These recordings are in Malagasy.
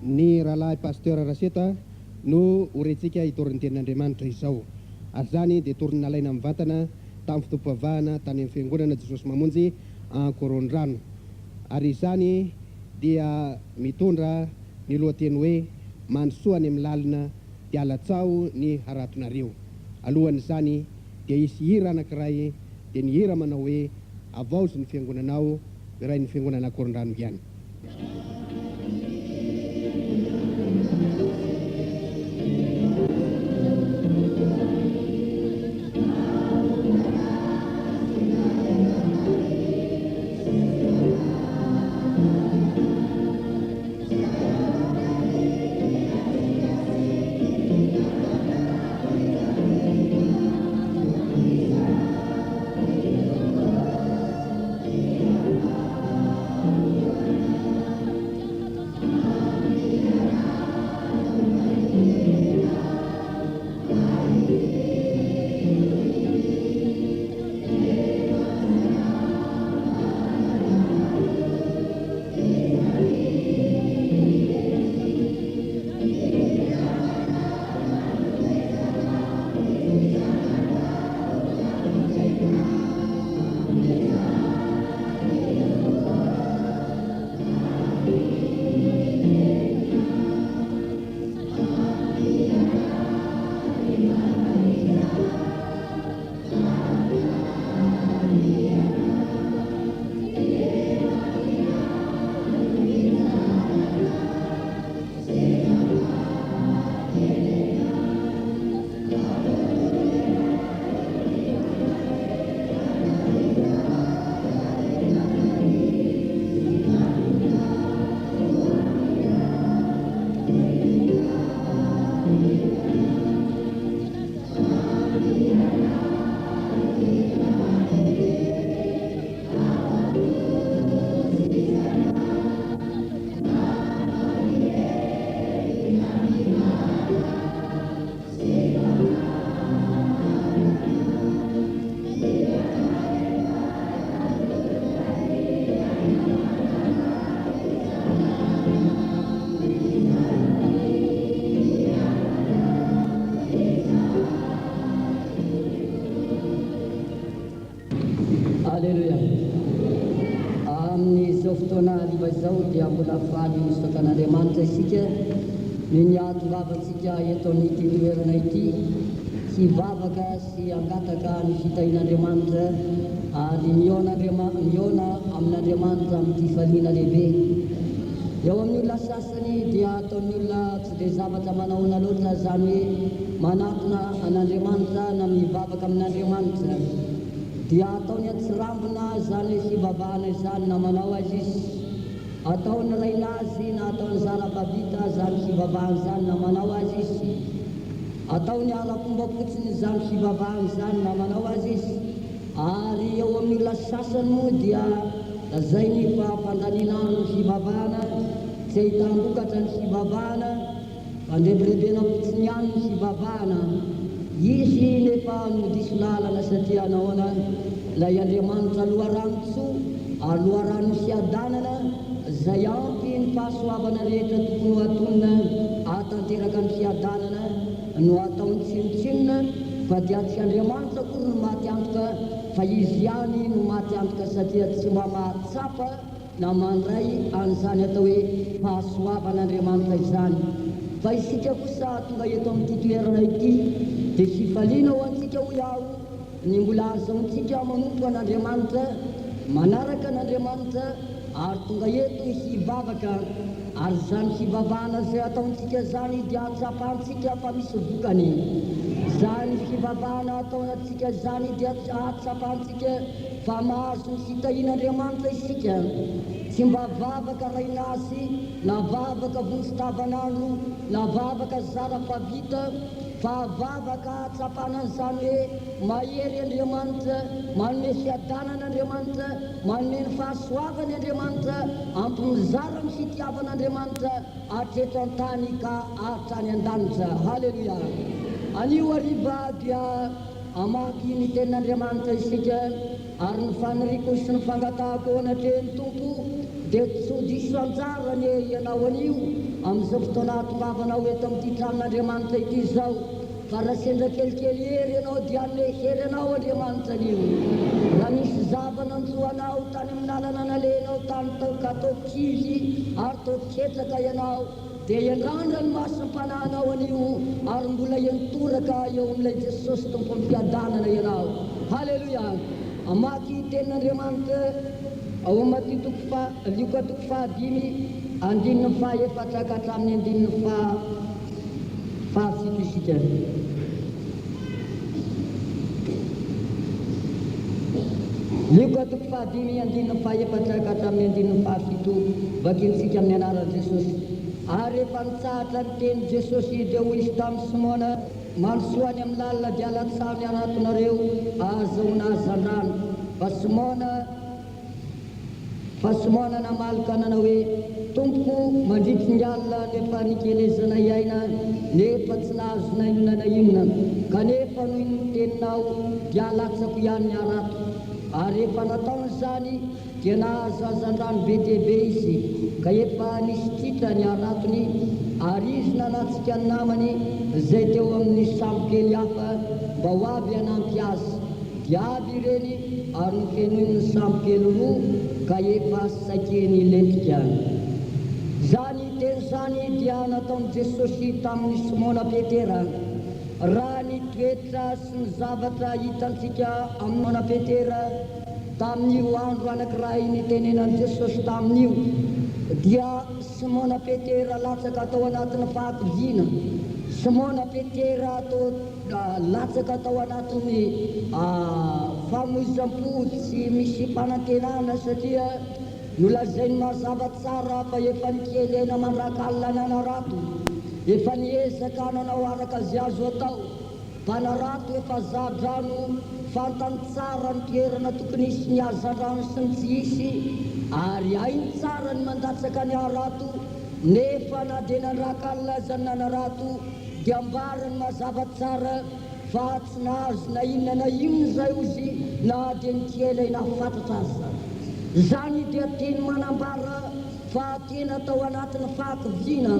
Ny Rahalahy Pasteur Raseta no ho rentsika hitory ny Tenin'Andriamanitra izao. Ary izany dia tory nalaina mivantana tamin'ny fotoam-pivavahana tany amin'ny Fiangonana Jesosy Mamonjy Ankorondrano. Ary izany dia mitondra ny lohateny hoe Mandrosoa any amin'ny lalina dia alatsaho ny haratonareo. Alohan'izany dia hisy hira anankiray dia ny hira manao hoe Avaozy ny Fiangonanao, hirain'ny Fiangonana Ankorondrano ihany. Aleloia! Amin'izao fotoana hariva izao dia mbola faly misaotra an'Andriamanitra isika noho ny hahatongavantsika eto amin'ity toerana ity. Hivavaka sy hangataka ny fitahian'Andriamanitra ary mihaona mihaona amin'Andriamanitra amim-pifaliana lehibe. Eo amin'ny olona sasany dia ataon'ny olona tsy dia zavatra manahoana loatra izany hoe manatona an'Andriamanitra na mivavaka amin'Andriamanitra. Dia ataony an-tsirambina izany hoe fivavahana izany na manao aza izy. Ataony rainazy na ataony zara-pavita izany fivavahana izany na manao aza izy. Ataony ara-pomba fotsiny izany fivavahana izany na manao aza izy. Ary eo amin'ny olona sasany moa dia lazainy fa fandaniana andro ny fivavahana, tsy ahitam-bokatra ny fivavahana, fandrebirebena fotsiny ihany ny fivavahana. Izy nefa no diso lalana satria nahoana? Ilay Andriamanitra loharanon-tsoa ary loharanon'ny fiadanana izay ampy ny fahasoavana rehetra tokony ho atonina hahatanteraka ny fiadanana no ataony tsinontsinona fa dia tsy Andriamanitra akory no maty antoka fa izy ihany no maty antoka satria tsy mba mahatsapa na mandray an'izany atao hoe fahasoavan'Andriamanitra izany. Fa isika kosa tonga eto amin'ity toerana ity dia fifaliana ho antsika hoy aho ny mbola ahazoantsika manompo an'Andriamanitra, manaraka an'Andriamanitra ary tonga eto hivavaka, ary izany fivavahana izay ataontsika izany dia ahatsapantsika fa misy vokany. Izany fivavahana ataontsika izany dia ahatsapantsika fa mahazo ny fitahian'Andriamanitra isika. Tsy mba vavaka rainasy na vavaka vonjy tavanandro na vavaka zara fa vita, Fa vavaka ahatsapana an'izany hoe mahery Andriamanitra, manome fiadanana Andriamanitra, manome ny fahasoavany Andriamanitra, ampy mizara ny fitiavan'Andriamanitra hatreto an-tany ka hatrany an-danitra. Haleloia! Anio hariva dia hamaky ny Tenin'Andriamanitra isika, ary ny faniriako sy ny fangatahako eo anatrehan'ny Tompo dia tsy ho diso anjara anie ianao anio amin'izao fotoana ahatongavanao eto amin'ity tranon'Andriamanitra ity izao, fa raha sendra kelikely hery ianao dia hanome hery anao Andriamanitra anio. Raha nisy zava-nanjo anao tany amin'ny lalana nalehanao tany tao ka toa kivy ary toa ketraka ianao, Dia hiandrandra ny masom-panahinao anio ary mbola hiantoraka eo amin'ilay Jesosy Tompon'ny fiadanana ianao. Haleloia! Hamaky tenin'Andriamanitra ao amin'ny Matio toko faha, Lioka toko fahadimy, andininy fahaefatra ka hatramin'ny andininy faha, fahafito isika. Lioka toko fahadimy andininy fahefatra ka hatramin'ny andininy fahafito, vakintsika amin'ny anaran'i Jesosy. Ary rehefa nitsahatra niteny Jesosy dia hoy Izy tamin'i Simona, Mandrosoa any amin'ny lalina dia alatsaho ny haratonareo ahazahoana hazandrano. Fa Simona. Fa Simona namaly ka nanao hoe, Tompoko, mandritry ny alina no efa nikelezanay aina, nefa tsy nahazo na inona na inona, kanefa noho ny teninao dia alatsako ihany ny harato. Ary rehefa nataony izany, dia nahazo hazandrano be dia be izy, ka efa nisy tritra ny haratony, ary izy nanatsika ny namany izay teo amin'ny sambokely hafa mba ho avy hanampy azy. Dia avy ireny ary nofenoiny ny sambo kely roa ka efa saika nilentika. Izany teny izany dia nataon'i Jesosy tamin'i Simona Petera. Raha ny toetra sy ny zavatra hitantsika amin'i Simona Petera tamin'io andro anankiray nitenenan'i Jesosy taminy io, dia Simona Petera latsaka tao anatin'ny fahakiviana, Simona Petera toa Latsaka tao anatin'ny famoizam-po tsy misy fanantenana satria nolazainy mazava tsara fa efa nikely aina mandrak'alina nanarato, efa niezaka nanao araka izay azo atao, mpanarato efa za-drano, fantany tsara ny toerana tokony hisy ny hazandrano sy ny tsy hisy ary hainy tsara ny mandatsaka ny harato nefa na dia nandrak'alina aza ny nanarato Dia ambarany mazava tsara fa tsy nahazo na inona na inona izay ozy na dia ny kely aina fatratra aza. Izany dia teny manambara fa tena tao anatin'ny fahakiviana,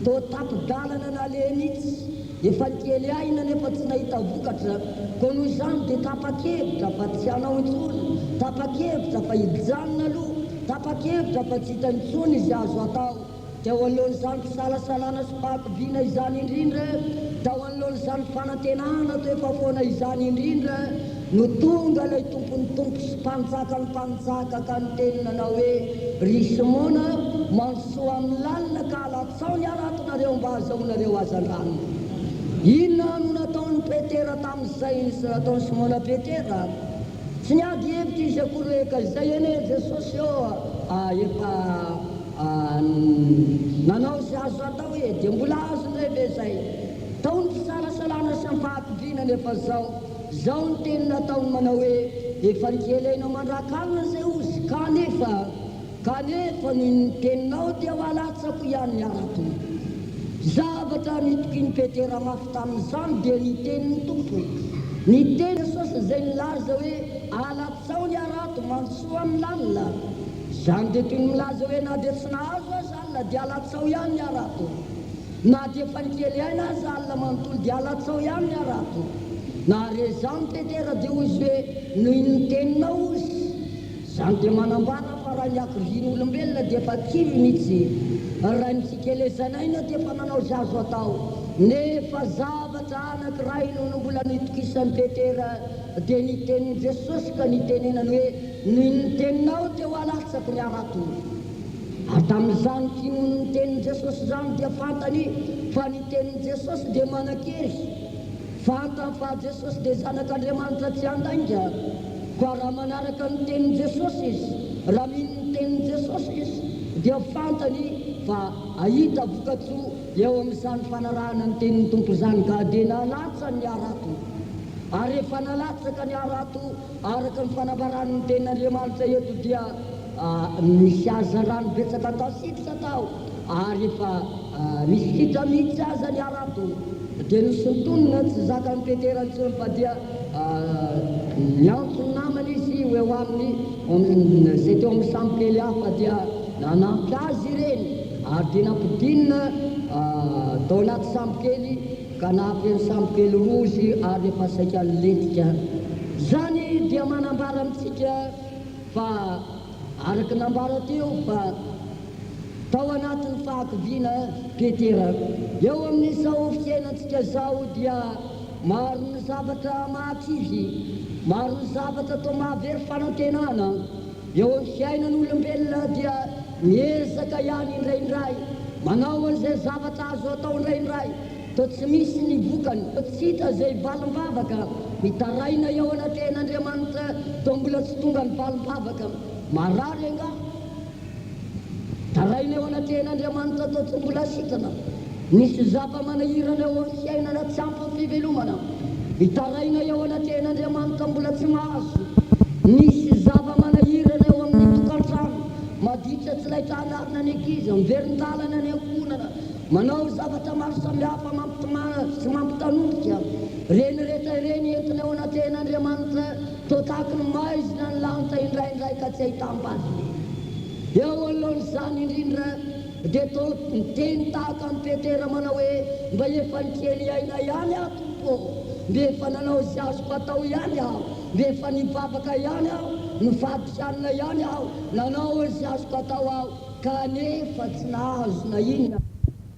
toa tapi-dalana naleha mihitsy, efa nikely aina nefa tsy nahita vokatra, koa noho izany dia tapa-kevitra fa tsy hanao intsony, tapa-kevitra fa hijanona aloha, tapa-kevitra fa tsy hita intsony izay azo atao. Teo anoloan'izany fisalasalana sy fahakiviana izany indrindra Tao anoloan'izany fanantenana toa efa foana izany indrindra no tonga ilay Tompon'ny tompo sy Mpanjakan'ny mpanjaka ka niteny nanao hoe, Ry Simona, mandrosoa amin'ny lalina ka alatsao ny haratonareo mba hahazahoanareo hazandrano. Inona no nataon'i Petera tamin'izay sy nataon'i Simona Petera? Tsy niady hevitra izy akory hoe ka izay anie Jesosy ô efa nanao izay azo atao e, dia mbola azo indray ve izay? Tao ny fisalasalana sy ny fahakiviana nefa izao, izao ny teny nataony manao hoe efa nikely aina mandrak'alina izay ozy kanefa, kanefa noho ny teninao dia ho alatsako ihany ny harato. Zavatra nitokian'i Petera mafy tamin'izany dia ny tenin'ny Tompo. Ny tenin'i Jesosy izay nilaza hoe alatsao ny harato mandrosoa amin'ny lalina. Izany dia toy ny milaza hoe na dia tsy nahazo aza alina dia alatsao ihany ny harato. Na dia efa nikely aina aza alina manontolo dia alatsao ihany ny harato. Nahare izany Petera dia hoy izy hoe noho ny teninao ozy. Izany dia manambara fa raha ny hakivian'olombelona dia efa kivy mihitsy, raha ny fikelezan'aina dia efa nanao izay azo atao, nefa zavatra anankiray no mbola nitokisan'i Petera dia ny tenin'i Jesosy ka nitenenany hoe, Noho ny teninao dia ho alatsako ny harato. Ary tamin'izany finoany ny tenin'i Jesosy izany dia fantany fa ny tenin'i Jesosy dia manan-kery. Fantany fa Jesosy dia Zanak'Andriamanitra tsy handainga. Koa raha manaraka ny tenin'i Jesosy izy, raha mino ny tenin'i Jesosy izy, dia fantany fa hahita vokatsoa eo amin'izany fanarahana ny tenin'ny Tompo izany, ka dia nalatsany ny harato. Ary rehefa nalatsaka ny harato araka ny fanambaran'ny tenin'Andriamanitra eto dia nisy hazandrano betsaka tafiditra tao, ary efa nisy kitra mihitsy aza ny harato. Dia nosintonina tsy zakan'i Petera intsony fa dia niantso ny namany izy ho eo aminy, izay teo amin'ny sambo kely hafa, dia nanampy azy ireny, ary dia nampidinina tao anaty sambo kely ka nahafeno sambo kely roa izy ary efa saika nilentika. Izany dia manambara amintsika fa araka ny nambara teo fa Tao anatin'ny fahakiviana Petera. Eo amin'izao fiainantsika izao dia maro ny zavatra mahakivy, maro ny zavatra toa mahavery fanantenana. Eo amin'ny fiainan'olombelona dia miezaka ihany indraindray, manao an'izay zavatra azo atao indraindray, toa tsy misy ny vokany, toa tsy hita izay valim-bavaka, mitaraina eo anatrehan'Andriamanitra toa mbola tsy tonga ny valim-bavaka. Marary angaha? Taraina eo anatrehan'Andriamanitra toa tsy mbola sitrana. Misy zava-manahirana eo amin'ny fiainana tsy ampy ny fivelomana. Mitaraina eo anatrehan'Andriamanitra mbola tsy mahazo. Misy zava-manahirana eo amin'ny tokantrano. Maditra tsy laitra hanarina ny ankizy, miverin-dalana ny ankohonana, manao zavatra maro samihafa mampitomany sy mampitanondrika. Ireny rehetra ireny entina eo anatrehan'Andriamanitra. Toa tahaky ny maizina ny lanitra indraindray ka tsy ahitam-baliny. Eo anoloan'izany indrindra dia toa miteny tahaka an'i Petera manao hoe, Mba efa nikely aina ihany aho, Tompo ô! Mba efa nanao izay azoko atao ihany aho. Mba efa nivavaka ihany aho, nifady hanina ihany aho, nanao izay azoko atao aho, kanefa tsy nahazo na inona.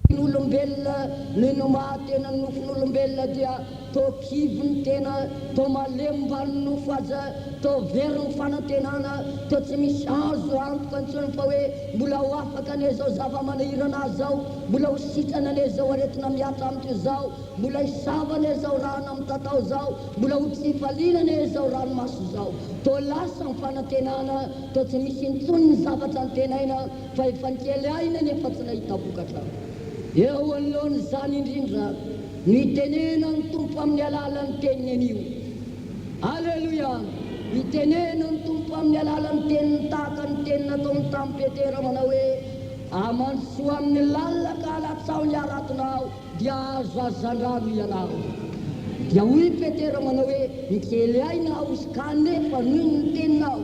Ny olombelona noho ny maha tena ny nofon'olombelona dia toa kivy ny tena, toa malemy mbamin'ny nofo aza, toa very ny fanantenana, toa tsy misy azo antoka intsony fa hoe mbola ho afaka anie izao zava-manahirana ahy izao, mbola ho sitrana anie izao aretina mihatra amiko izao, mbola hisava anie izao rano mitatao izao, mbola ho tsy hifaliana anie izao ranomaso izao. Toa lasa ny fanantenana, toa tsy misy intsony ny zavatra antenaina. Fa efa nikely aina nefa tsy nahita vokatra. Eo anoloan'izany indrindra no itenenan'ny Tompo amin'ny alalan'ny teniny anio. Aleloia! Itenenan'ny Tompo amin'ny alalan'ny teniny tahaka ny teny nataony tamin'i Petera manao hoe, Amandrosoa amin'ny lalina ka alatsaho ny haratonao, dia hahazo hazandrano ianao. Dia hoy Petera manao hoe, Nikely aina aho kanefa noho ny teninao.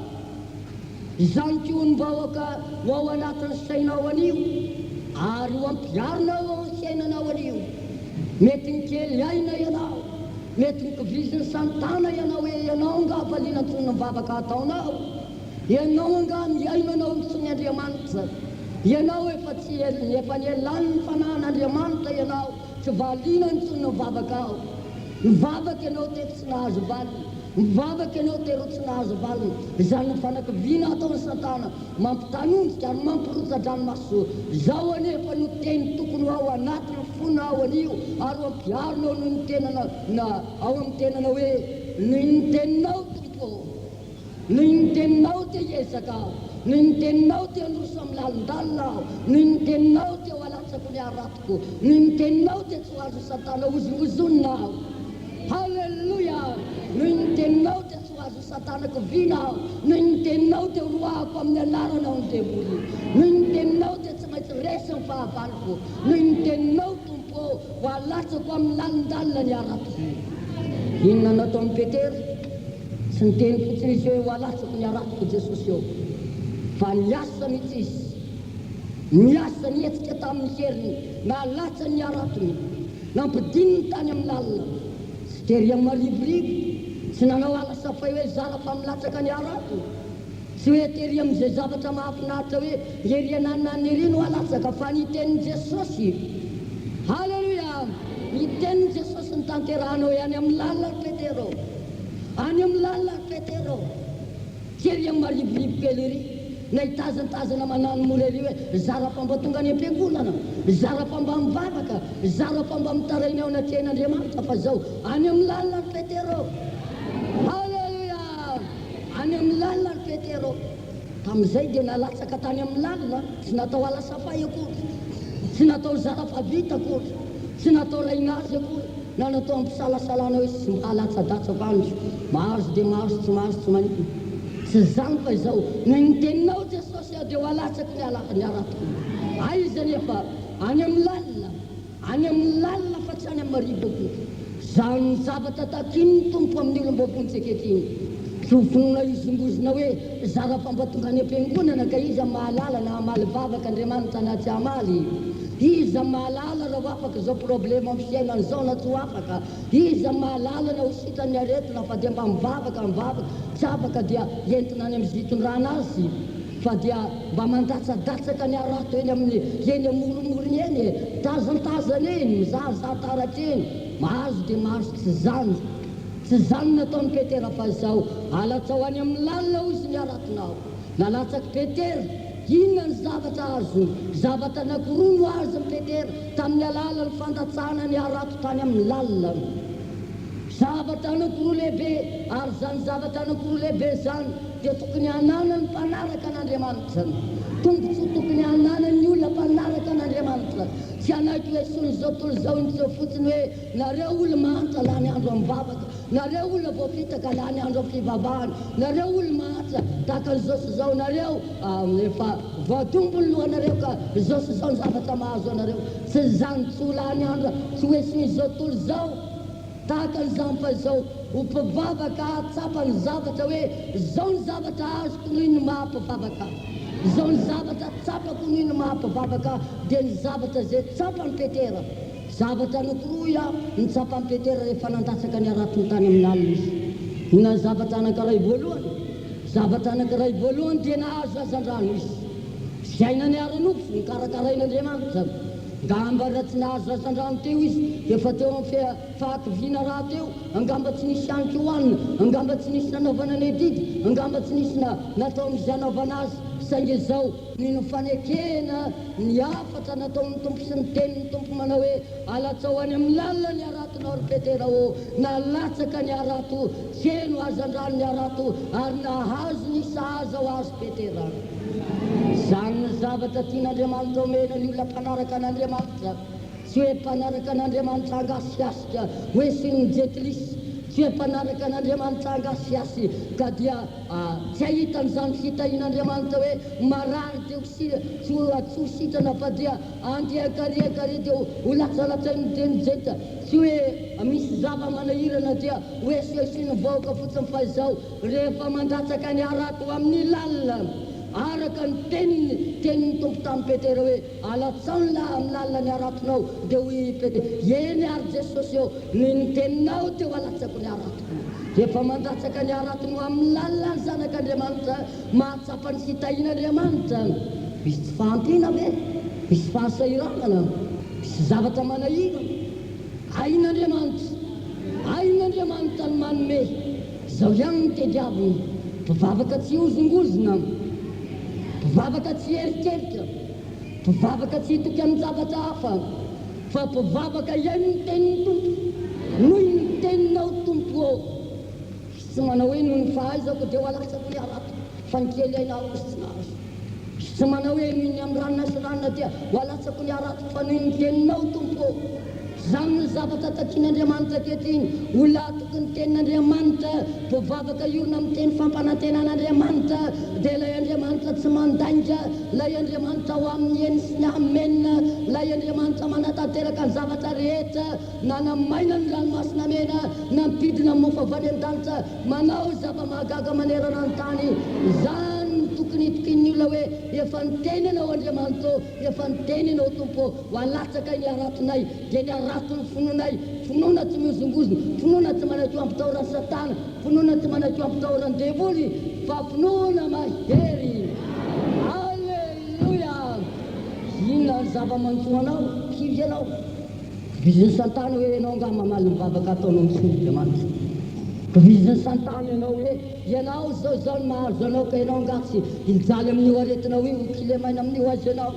Izany koa ny vahoaka ho ao anatin'ny sainao anio ary ho ampiharinao ao amin'ny fiainanao anio. Mety nikely aina ianao, mety nokivizin'ny santana ianao hoe ianao angaha valiana intsony ny vavaka ataonao? Ianao angaha mihaino anao intsony Andriamanitra? Ianao efa tsy efa nielan'ny fanahin'Andriamanitra ianao. tsy valiana intsony ny vavakao. Nivavaka ianao teto tsy nahazo valiny. Mivavaka ianao teroa tsy nahazo valiny. Izany no fanakiviana ataon'i Satana, mampitanondrika ary mampirotsa-dranomaso. Izao anefa no teny tokony ho ao anatin'ny fonao anio ary ho ampiharinao noho ny tenana na ao amin'ny tenanao hoe, Noho ny teninao, Tompo ô. Noho ny teninao te hiezaka aho, noho ny teninao te handroso amin'ny lalindalina aho, noho ny teninao te ho alatsako ny haratoko, noho ny teninao te tsy ho azo satana hozongozonina aho. Haleloia! Noho ny teninao te tsy ho azo satana kiviana aho, noho ny teninao te ho roahako amin'ny anaranao ny devoly, noho ny teninao te tsy maintsy resy ny fahavaloko, noho ny teninao Tompo ô, ho alatsako amin'ny lalindalina ny haratoko. Inona no nataon'i Petera? Tsy niteny fotsiny izy hoe ho alatsako ny haratoko Jesosy ô, fa niasa mihitsy izy. Niasa, nihetsika tamin'ny heriny, nalatsany ny haratony, nampidininy tany amin'ny lalina. Tsy tery amin'ny marivorivo, tsy nanao ala safay hoe zara fa milatsaka ny harato. Tsy hoe tery amin'izay zavatra mahafinaritra hoe ery ananany ery no alatsaka, fa ny tenin'i Jesosy. Haleloia! Ny tenin'i Jesosy no tanterahanao hoe any amin'ny lalina ry Petera ô. Any amin'ny lalina ry Petera ô. Tsy ery amin'ny marivorivo kely ery, na hitazantazana manano mora ery hoe zara fa mba tonga any am-piangonana, zara fa mba mivavaka, zara fa mba mitaraina eo anatrehan'Andriamanitra, fa izao, any amin'ny lalina ry Petera ô. Haleloia! Any amin'ny lalina ry Petera ô. Tamin'izay dia nalatsaka tany amin'ny lalina, tsy natao alasafay akory, tsy natao zara fa vita akory, tsy natao rainazy akory, na natao ampisalasalana hoe tsy mba latsa-datsako andro, mahazo dia mahazo, tsy mahazo tsy maninona. Tsy izany fa izao, noho ny teninao Jesosy aho dia ho alatsako ny ny haratoko. Aiza anefa? Any amin'ny lalina. Any amin'ny lalina fa tsy any amin'ny marivo akory. Izany zavatra takian'ny Tompo amin'ny olom-boavonjy ankehitriny. Tsy ho finoana hihozongozona hoe zara fa mba tonga any am-piangonana ka iza mahalala na hamaly vavaka Andriamanitra na tsy hamaly. Iza mahalala raha ho afaka izao problema amin'ny fiainana izao na tsy ho afaka. Iza mahalala na ho sitran'ny aretina fa dia mba mivavaka mivavaka tsy afaka dia entina any amin'izay hitondrana azy. Fa dia mba mandatsadatsaka ny harato eny amin'ny eny amoromorony eny e! Tazantazana eny, mizahazaha taratra eny, mahazo dia mahazo tsy izany, tsy izany no nataon'i Petera fa izao, alatsao any amin'ny lalina hozy ny haratonao. Nalatsak'i Petera, inona ny zavatra azony? Zavatra anankiroa no azon'i Petera tamin'ny alalan'ny fandatsahana ny harato tany amin'ny lalina. Zavatra anankiroa lehibe, ary izany zavatra anankiroa lehibe izany dia tokony hananan'ny mpanaraka an'Andriamanitra. Tombontsoa tokony hananan'ny olona mpanaraka an'Andriamanitra. Tsy hanaiky ho esoin'izao tontolo izao intsony fotsiny hoe, Nareo olona mahantra lany andro amin'ny vavaka, nareo olona voafitaka lany andro amin'ny fivavahana, nareo olona mahantra tahaka an'izao sy izao, nareo efa voadombo ny lohanareo ka izao sy izao ny zavatra mahazo anareo. Tsy izany, tsy ho lany andro, tsy ho esoin'izao tontolo izao. Tahaka an'izany fa izao ho mpivavaka hahatsapa ny zavatra hoe izao ny zavatra azoko noho ny maha mpivavaka ahy, izao ny zavatra tsapako noho ny maha mpivavaka ahy, dia ny zavatra izay tsapan'i Petera. Zavatra anankiroa aho no tsapan'i Petera rehefa nandatsaka ny haratony tany amin'ny lalina izy. Inona ny zavatra anankiray voalohany? Zavatra anankiray voalohany dia nahazo hazandrano izy. Fiainany ara-nofo nokarakarain'Andriamanitra. Angamba raha tsy nahazo hazandrano teo izy, efa teo amin'ny fahakiviana rahateo, angamba tsy nisy haniko hohanina, angamba tsy nisy nanaovana ny adidy, angamba tsy nisy natao amin'izay hanaovana azy, saingy izao, ny fanekena ny hafatra nataon'ny Tompo sy ny tenin'ny Tompo manao hoe, Alatsao any amin'ny lalina ny haratonao, ry Petera ô! Nalatsaka ny harato, feno hazandrano ny harato, ary nahazo ny sahaza ho azy Petera. Izany no zavatra tian'Andriamanitra omena ny olona mpanaraka an'Andriamanitra. Tsy hoe mpanaraka an'Andriamanitra hangasiasika hoe sy ny jentilisa, tsy hoe mpanaraka an'Andriamanitra hangasiasy ka dia tsy hahita an'izany fitahian'Andriamanitra hoe marary dia ho tsy ho sitrana fa dia andian-karian-kary dia ho latsalatsain'ny jenijenta, tsy hoe misy zava-manahirana dia ho esoesoin'ny vahoaka fotsiny fa izao Rehefa mandatsaka ny harato amin'ny lalina, araka ny teniny, tenin'ny Tompo tamin'i Petera hoe, Alatsao ny amin'ny lalina ny haratonao, dia hoy i Petera, Eny ary Jesosy ô, noho ny teninao dia ho alatsako ny haratoko. Rehefa mandatsaka ny haratony ho amin'ny lalina ny zanak'Andriamanitra, mahatsapa ny fitahian'Andriamanitra. Misy tsy fahampiana ve? Misy fahasahiranana? Misy zavatra manahirana? Hain'Andriamanitra, hain'Andriamanitra ny manome. Izao ihany no tediaviny, mpivavaka tsy hihozongozona, mpivavaka tsy hieritreritra, mpivavaka tsy hitoky amin-javatra hafa, fa mpivavaka hihaino ny tenin'ny Tompo, Noho ny teninao, Tompo ô. Tsy manao hoe noho ny fahaizako dia ho alatsako ny harato, fa ny kely aina aho tsy nahazo. Tsy manao hoe noho ny amin'ny ranona sy ranona dia ho alatsako ny haratoko fa noho ny teninao Tompo ô. Izany no zavatra takian'Andriamanitra ankehitriny, olona hatoky ny tenin'Andriamanitra, mpivavaka hiorina amin'ny teny fampanantenan'Andriamanitra, dia ilay Andriamanitra tsy mandainga, ilay Andriamanitra ao amin'ny eny sy ny amena, ilay Andriamanitra manatanteraka ny zavatra rehetra, Nanamaina ny Ranomasina Mena, nampidina mofo avy any an-danitra, manao zava-mahagaga manerana ny tany. Izany no tokony hitokian'ny olona hoe, Efa niteny Ianao, Andriamanitra ô, efa niteny Ianao, Tompo ô, ho alatsaka ny haratonay, dia ny haraton'ny finoanay, finoana tsy mihozongozona, finoana tsy manaiky ho ampitahoran'i Satana, finoana tsy manaiky ho ampitahoran'ny devoly, fa finoana mahery. Aleloia! Inona ny zava-manjo anao? Kivy ianao. Kivizin'i Satana hoe ianao angaha mamaly ny vavaka ataonao mitsiny Andriamanitra. Kivizin'i Satana ianao hoe ianao izao izao no mahazo anao ka ianao angaha tsy hijaly amin'io aretinao io, ho kilemaina amin'io aza ianao.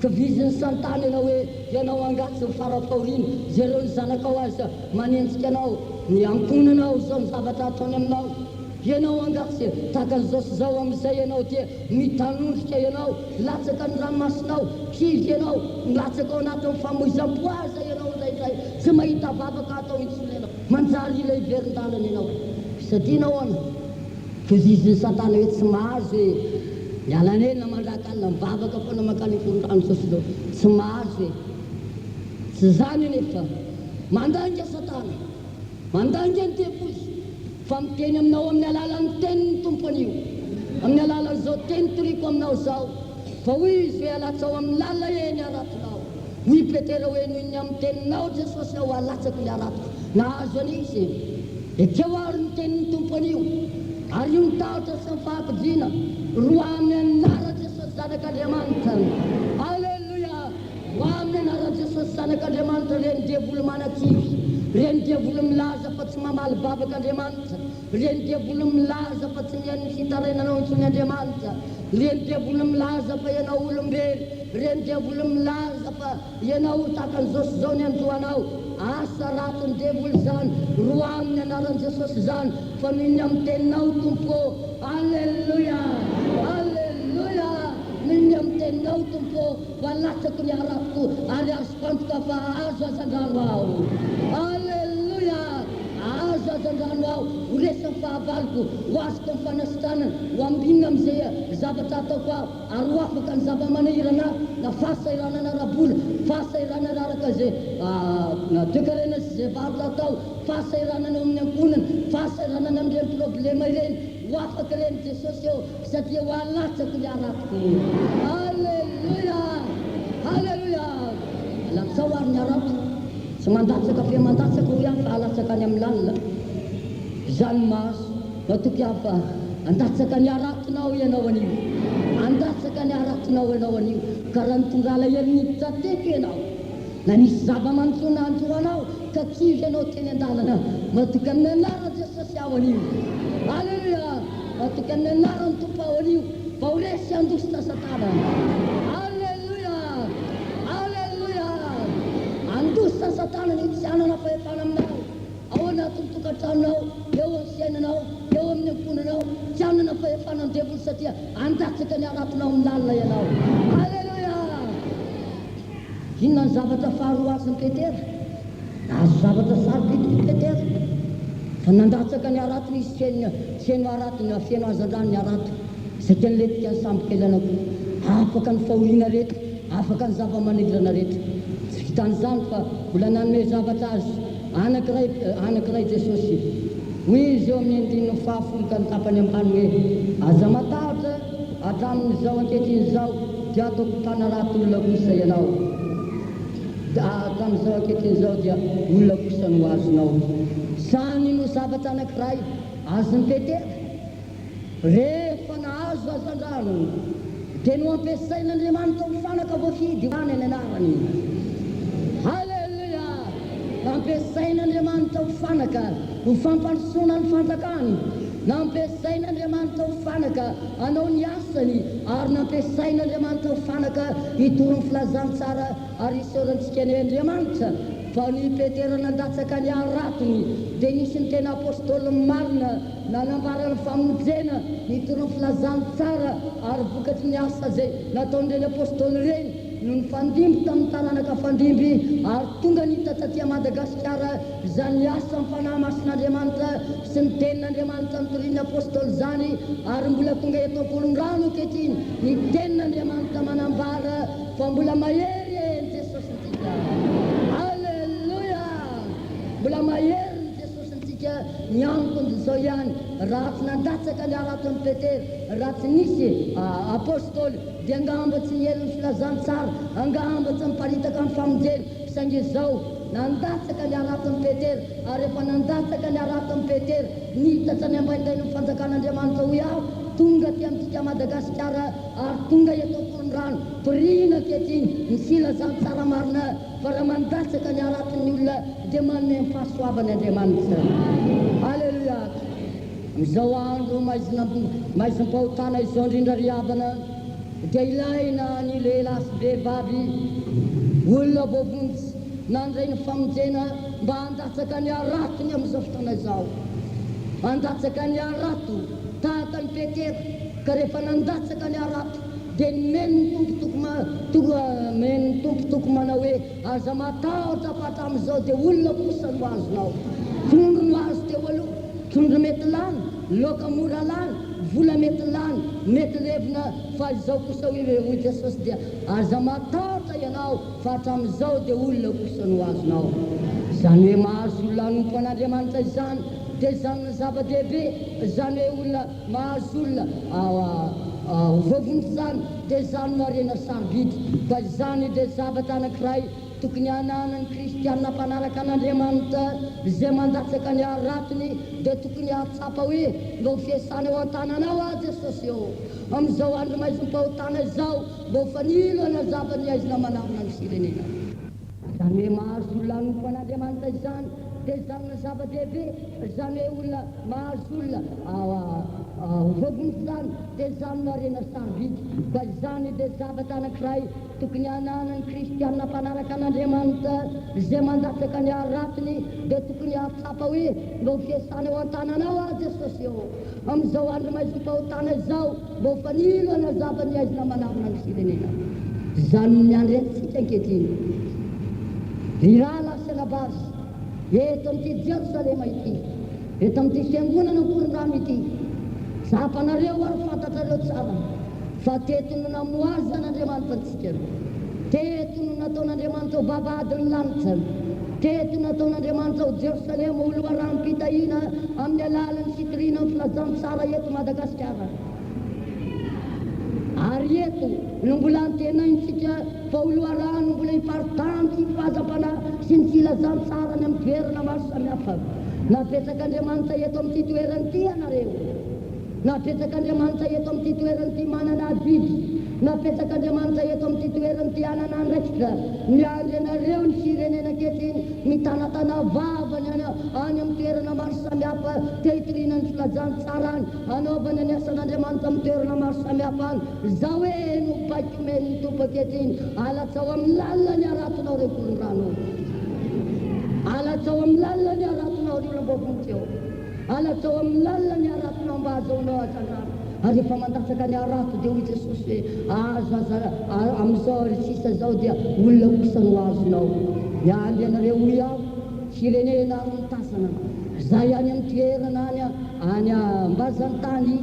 Kivizin'i Satana ianao hoe ianao angaha tsy ho fara-fahoriana, jereo ny zanakao aza manenjika anao, ny ankohonanao izao ny zavatra ataony aminao. Ianao angaha tsy tahaka an'izao sy izao amin'izay ianao dia mitanondrika ianao, latsaka ny ranomasonao, kivy ianao, milatsaka ao anatin'ny famoizam-po aza ianao indraindray, tsy mahita vavaka atao intsony ianao, manjary ilay hiverin-dalana ianao. Satria nahoana? Tohizin'i Satana hoe tsy mahazo e! Miala nenina mandraka alina, mivavaka foana mankany am-poron-drano izao sy izao, tsy mahazo e! Tsy izany anefa, mandainga Satana. Mandainga ny devoly fa miteny aminao amin'ny alalan'ny tenin'ny Tompo anio, amin'ny alalan'izao teny toriko aminao izao, fa hoy Izy hoe alatsao amin'ny lalina e ny haratonao. Hoy i Petera hoe noho ny amin'ny teninao Jesosy aho alatsako ny haratoko. Nahazo an'izy e. Ekeo ary ny tenin'ny Tompo anio, ary io ny tahotra sy ny fahakiviana, roa amin'ny anaran'i Jesosy Zanak'Andriamanitra. Aleloia! Ho amin'ny anaran'i Jesosy Zanak'Andriamanitra ireny devoly manakivy, ireny devoly milaza fa tsy mamaly vavaka Andriamanitra, ireny devoly milaza fa tsy mihaino ny fitarainanao intsony Andriamanitra, ireny devoly milaza fa ianao olom-bery, ireny devoly milaza fa ianao tahaka an'izao sy izao ny hanjo anao. Asa ratsin'ny devoly izany, roahy amin'ny anaran'i Jesosy izany fa noho ny amin'ny teninao Tompo ô! Aleloia! Aleloia! Noho ny amin'ny teninao Tompo ô! Fa latsako ny harapoko ary azoko antoka fa hahazo hazandrano aho. Aleloia! Hahazo hazandrano aho, ho resy ny fahavaloko, ho azoko ny fanasitranana, ho ambinina amin'izay zavatra ataoko aho, ary ho afaka ny zava-manahirana ahy, na fahasahiranana ara-bola, fahasahiranana araka izay toekarena sy izay varotra atao, fahasahiranana eo amin'ny ankohonana, fahasahiranana amin'ireny problema ireny. Ho afaka ireny Jesosy ô! Satria ho alatsako ny haratoko. Aleloia! Aleloia! Alatsao ary ny harato. Tsy mandatsaka fe mandatsaka hoy aho fa alatsaka any amin'ny lalina. Izany mahazo. Matoky aho fa handatsaka ny haratonao ianao anio. Handatsaka ny haratonao ianao anio. Ka raha nitondra alahelo niditra teto ianao, na nisy zava-manjo nanjo anao ka kivy ianao teny an-dalana, matoky amin'ny anaran'i Jesosy aho anio. Aleloia! Matoky amin'ny anaran'ny Tompo aho anio fa ho resy handositra Satana. Aleloia! Aleloia! Handositra Satana ny tsy hanana fahefana aminao, ao anatin'ny tokantranonao, eo amin'ny fiainanao, eo amin'ny ankohonanao. Tsy hanana fahefana ny devoly satria handatsaka ny haratonao amin'ny lalina ianao. Aleloia! Inona ny zavatra faharoa azon'i Petera? Nahazo zavatra sarobidy i Petera, fa nandatsaka ny haratony izy feno feno harato na feno hazandrano ny harato, saika nilentika ny sambokely anankiroa. Afaka ny fahoriana rehetra, afaka ny zava-manahirana rehetra. Tsy vitan'izany fa mbola nanome zavatra azy anankiray anankiray Jesosy. Hoy Izy eo amin'ny andininy fahafolo ka ny tapany ambany hoe, Aza matahotra hatramin'izao ankehitriny izao dia ataoko mpanarato olona kosa ianao. Hatramin'izao ankehitriny izao dia olona kosa no azonao. Izany no zavatra anankiray azon'i Petera. Rehefa nahazo hazandrano, dia noampiasain'Andriamanitra ho fanaka voafidy ho any ny anarany. Haleloia! Nampiasain'Andriamanitra ho fanaka ho fampandrosoana ny fanjakany, nampiasain'Andriamanitra ho fanaka hanao ny asany, ary nampiasain'Andriamanitra ho fanaka hitory ny filazantsara. Ary isaorantsika anie Andriamanitra fa noho i Petera nandatsaka ny haratony dia nisy ny tena Apôstôly marina nanambara ny famonjena, nitory ny filazantsara, ary vokatry ny asa izay nataon'ireny Apôstôly ireny no nifandimby tamin'ny taranaka fandimby ary tonga nita taty Madagasikara izany asan'ny Fanahy Masin'Andriamanitra sy ny Tenin'Andriamanitra notorian'ny Apôstôly izany ary mbola tonga eto Ankorondrano ankehitriny ny Tenin'Andriamanitra manambara Fa mbola mahery e ny Jesosintsika. Alléluia! Mbola mahery ny Jesosintsika, ny antony dia izao ihany, raha tsy nandatsaka ny haraton'i Petera, raha tsy nisy Apostoly, dia angamba tsy niely ny filazantsara, angamba tsy niparitaka ny famonjena, saingy izao, nandatsaka ny haraton'i Petera, ary rehefa nandatsaka ny haraton'i Petera, nitatra ny ambaindain'ny fanjakan'Andriamanitra hoy aho, tonga aty amintsika Madagasikara, Ary tonga eto Ankorondrano, torina ankehitriny ny filazantsara marina fa raha mandatsaka ny haraton'ny olona dia manome ny fahasoavany Andriamanitra. Aleloia! Amin'izao andro maizina maizim-pahotana izao indrindra ry havana dia ilaina ny lehilahy sy vehivavy olona voavonjy nandray ny famonjena mba handatsaka ny haratony amin'izao fotoana izao. Handatsaka ny harato tahaka an'i Petera. Ka rehefa nandatsaka ny harato, dia nomen'ny Tompo toky ma, toky, nomen'ny Tompo toky manao hoe, Aza matahotra fa hatramin'izao dia olona kosa no azonao. Trondro no azo teo aloha, trondro mety lany, laoka mora lany, vola mety lany, mety levona, fa izao kosa hoy, hoy Jesosy dia, Aza matahotra ianao fa hatramin'izao dia olona kosa no azonao. Izany hoe mahazo olona hanompo an'Andriamanitra izany dia izany no zava-dehibe, izany hoe olona, Mahazo olona ho voavonjy izany dia izany no harena sarobidy, ka izany dia zavatra anankiray tokony hananan'ny kristiana mpanaraka an'Andriamanitra izay mandatsaka ny haratony dia tokony hahatsapa hoe mba ho fiasana eo an-tananao aho Jesosy ô! Amin'izao andro maizim-pahotana izao mba ho fanilo hanazava ny haizina manarona ny firenena. Izany hoe mahazo olona hanompo an'Andriamanitra izany dia izany no zava-dehibe, izany hoe olona mahazo olona ho voavonjy izany dia izany no harena sarobidy, ka izany dia zavatra anankiray tokony hananan'ny kristiana mpanaraka an'Andriamanitra izay mandatsaka ny haratony dia tokony hahatsapa hoe mba ho fiasana eo an-tananao aho Jesosy ô, amin'izao andro maizim-pahotana izao mba ho fanilo hanazava ny haizina manarona ny firenena. Izany no miandry antsika ankehitriny, ry rahalahy sy anabavy, eto amin'ity Jerosalema ity, eto amin'ity fiangonana Ankorondrano ity. Tsapanareo ary fantatrareo tsara fa teto no namoazan'Andriamanitra antsika, teto no nataon'Andriamanitra ho vavahadin'ny lanitra, teto nataon'Andriamanitra ho Jerosalema ho loharanom-pitahiana amin'ny alalan'ny fitoriana ny filazantsara eto Madagasikara. Ary eto no mbola antenaintsika fa ho loharano mbola hiparitahan'ny fifazam-panahy sy ny filazantsara any amin'ny toerana maro samihafa. Napetrak'Andriamanitra eto amin'ity toerana ity ianareo. Napetrak'Andriamanitra eto amin'ity toerana ity manana adidy. Napetrak'Andriamanitra eto amin'ity toerana ity hanana andraikitra. Miandry anareo ny firenena ankehitriny mitanatana vava ny any any amin'ny toerana maro samihafa te hitoriana ny filazantsarany. Hanaovana ny asan'Andriamanitra amin'ny toerana maro samihafa any. Izao hoe no baiko omen'ny Tompo ankehitriny, Alatsao amin'ny lalina ny haratonao ry voron-drano. Alatsao amin'ny lalina ny haratonao ry olom-boavonjy ô. Alatsao amin'ny lalina ny haratonao mba hahazoanao hazandrano. Ary rehefa mandatsaka ny harato dia hoy Jesosy hoe, Aza aza amin'izao ry sisa izao dia olona kosa no azonao. Miandry anareo hoy aho, firenena ary mitazana. Izay any amin'ny toerana any Any ambazan-tany,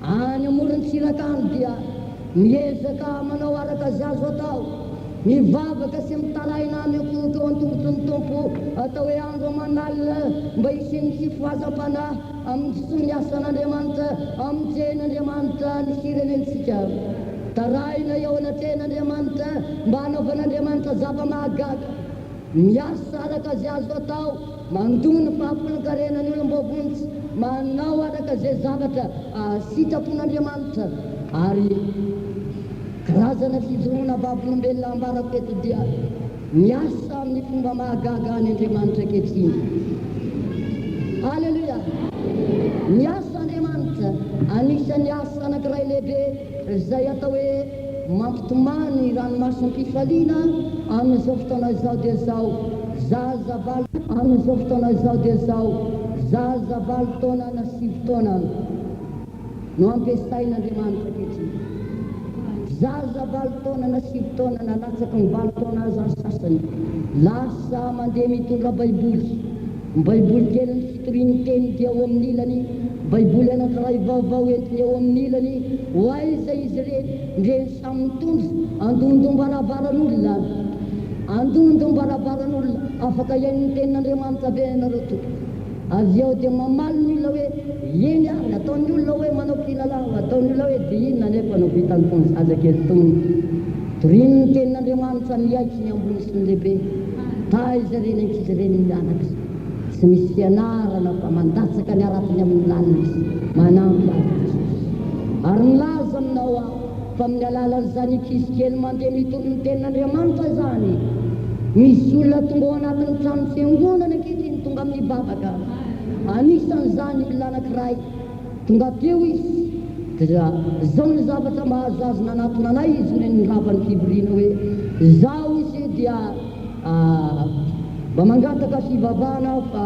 any amoron-tsiraka any dia miezaka manao araka izay azo atao, mivavaka sy mitaraina miankohoka eo an-tongotry ny Tompo atao hoe andro aman'alina mba hisian'ny fifohazam-panahy amin'ny soa ny asan'Andriamanitra hamonjen'Andriamanitra ny firenentsika. Taraina eo anatrehan'Andriamanitra mba hanaovan'Andriamanitra zava-mahagaga. Miasa araka izay azo atao, mandoa ny fahafolon-karena ny olom-boavonjy, manao araka izay zavatra sitrapon'Andriamanitra, ary karazana fijoroana vavolombelona ambarako eto dia. Miasa amin'ny fomba mahagaga any Andriamanitra ankehitriny. Aleloia! Miasa Andriamanitra. Anisan'ny asa anankiray lehibe izay atao hoe mampitomany ranomasom-pifaliana amin'izao fotoana izao dia izao, zaza valo amin'izao fotoana izao dia izao, zaza valo taona na sivy taona no ampiasain'Andriamanitra ankehitriny. Zaza valo taona na sivy taona na latsaky ny valo taona aza ny sasany, lasa mandeha mitondra Baiboly. Ny Baiboly kelin'ny fitoriany teny dia ao amin'ny ilany, Baiboly anankiray vaovao entiny eo amin'ny ilany, ho aiza izy ireny? Ndreny samy mitondra, andondom-baravaran'olona, andondom-baravaran'olona, afaka hihaino ny tenin'Andriamanitra ve ianareo tompoko? Avy eo dia mamaly ny olona hoe, Eny ary, ataon'ny olona hoe manao kilalao, ataon'ny olona hoe dia inona anefa no vitan'itony zazakely itony? Torino ny tenin'Andriamanitra miaiky ny ambony sy ny lehibe. Taiza ireny ankizy ireny mianatra? Tsy misy fianarana fa mandatsaka ny haratony amin'ny lalina izy. Manampy azy Jesosy. Ary milaza aminao aho fa amin'ny alalan'izany ankizy kely mandeha mitory ny tenin'Andriamanitra izany, misy olona tonga ao anatin'ny trano fiangonana ankehitriny tonga amin'ny vavaka. Anisan'izany olona anankiray. Tonga teo izy dia zao ny zavatra mahazo azy nanatona anay izy nony nirava ny fivoriana hoe zaho izy dia mba mangataka fivavahana aho fa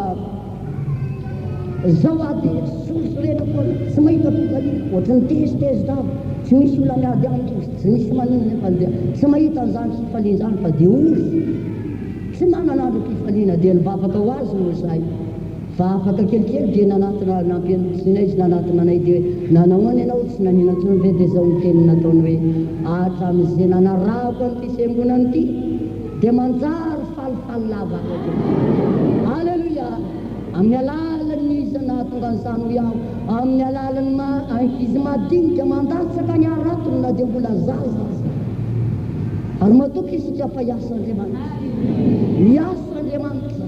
zao aho dia sorisorena foana tsy mahita fifaliana ohatry ny tezitezitra aho tsy misy olona miady amiko izy tsy misy maninona nefa dia tsy mahita an'izany fifaliana izany fa dia ory tsy manana androm-pifaliana dia nivavaka ho azy moa izahay. Fa afaka kelikely dia nanatona nampiantsoina izy nanatona anay dia hoe nanahoana ianao tsy nanina intsony ve dia izao ny teny nataony hoe hatramin'izay nanarahako an'ity fiangonana ity dia manjary falifaly lava aho Aleloia! Amin'ny alalan'ny iza nahatonga an'izany hoy aho amin'ny alalan'ny maha ankizy madinika mandatsaka ny haratony na dia mbola zaza aza ary matoky isika fa hiasa Andriamanitra hiasa Andriamanitra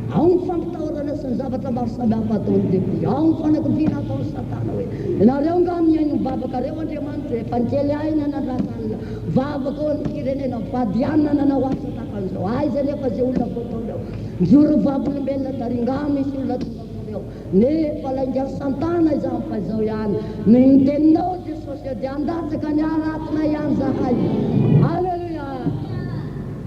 Ao ny fampitahorana sy ny zavatra maro samihafa ataon'ny devoly. Ao ny fanakiviana ataon'i Satana hoe, Ianareo angaha mihaino ny vavakareo Andriamanitra? Efa nikely aina nandratra alina vavaka ho an'ny firenena, mivadianina nanao asa tahaka an'izao. Aiza anefa izay olona voataona eo? Mijoro vavolombelona tary, angaha misy olona tonga akory eo? Nefa laingan'i Santana izany fa izao ihany, noho ny teninao Jesosy dia handatsaka ny haratonay ihany izahay. Aleloia!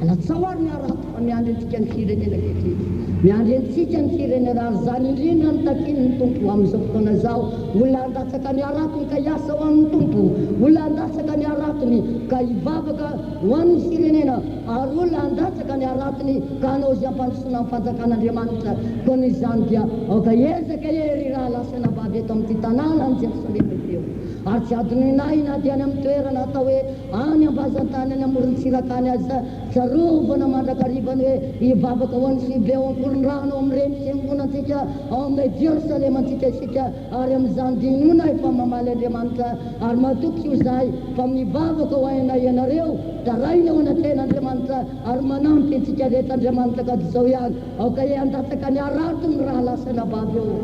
Alatsao ary ny harato fa miandry antsika ny firenena ankehitriny. Miandry antsika ny firenena ary izany indrindra no takian'ny Tompo amin'izao fotoana izao, olona handatsaka ny haratony ka hiasa ho an'ny Tompo, olona handatsaka ny haratony ka hivavaka ho an'ny firenena, Ary olona handatsaka ny haratony ka hanao izay hampandrosoana ny fanjakan'Andriamanitra. Koa noho izany dia aoka hiezaka hery ry rahalahy sy anabavy eto amin'ity tanànan'i Jerosalema ity eo. Ary tsy hadinoinay na dia any amin'ny toerana atao hoe any ambazan-tany any amoron-tsiraka any aza, tsarovana mandrakariva ny hoe hivavaka ho an'ny foibe ao Ankorondrano ao amin'ireny fiangonantsika ao amin'ilay Jerosalemantsika isika. Ary amin'izany dia inoana fa mamaly Andriamanitra, ary matoky io izahay fa mivavaka ho anay ianareo, taraina eo anatrehan'Andriamanitra, ary manampy antsika rehetra Andriamanitra ka dia izao ihany, aoka he handatsaka ny harato ny rahalahy sy anabavy eo,